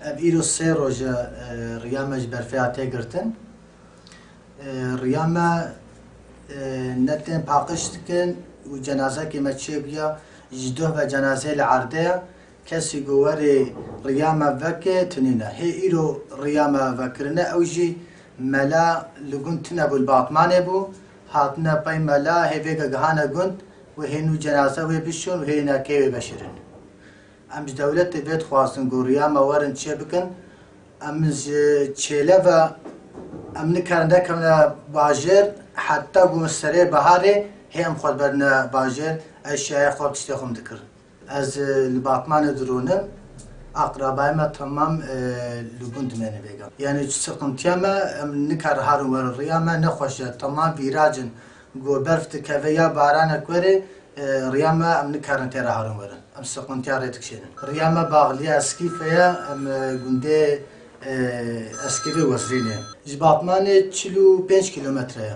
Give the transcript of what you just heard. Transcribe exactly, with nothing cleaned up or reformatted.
Ev îro sê roj e, e, riya me ji berfê ya tê girtin. E, riya me, e, ne tên paqij dikin û cenazekê me çêbûya, ji doh ve cenazeyê li erdê ye. Kesî ku werê riya me veke, tinîne. Hê îro riya me vekirine, ew jî mela li gund tune bû, li Batmanê bû. Hatine pey mela, hê vêga gihane gund û hê nû cenaze wê bişon û hê neke wê veşirin. Em ji dewletê vê dixwazin ku riya me werin çê bikin. Em ji çêle ve em nikarin dekevine bajêr, heta ku serê biharê hê em xwe berine bajêr, eşyaya xwe, tiştê xwe em dikirin. Ez, e, li Batmanê dirûnim, aqrabayê me temam, e, li gund dimêne vêga. Yani çi sıkıntıya me, em nikarin harin werin riya me, nexweş e, temam vîracin, ku berf dikeve ya baranek were, e, riya me em nikarin tê re harin werin. Em sıkıntıya rê dikişênin. Riya me baxliya Eskîfe ye, em, e, gundê, e, Eskîfê Wezrînê. Ji Batmanê çil û pênc kilometre ye.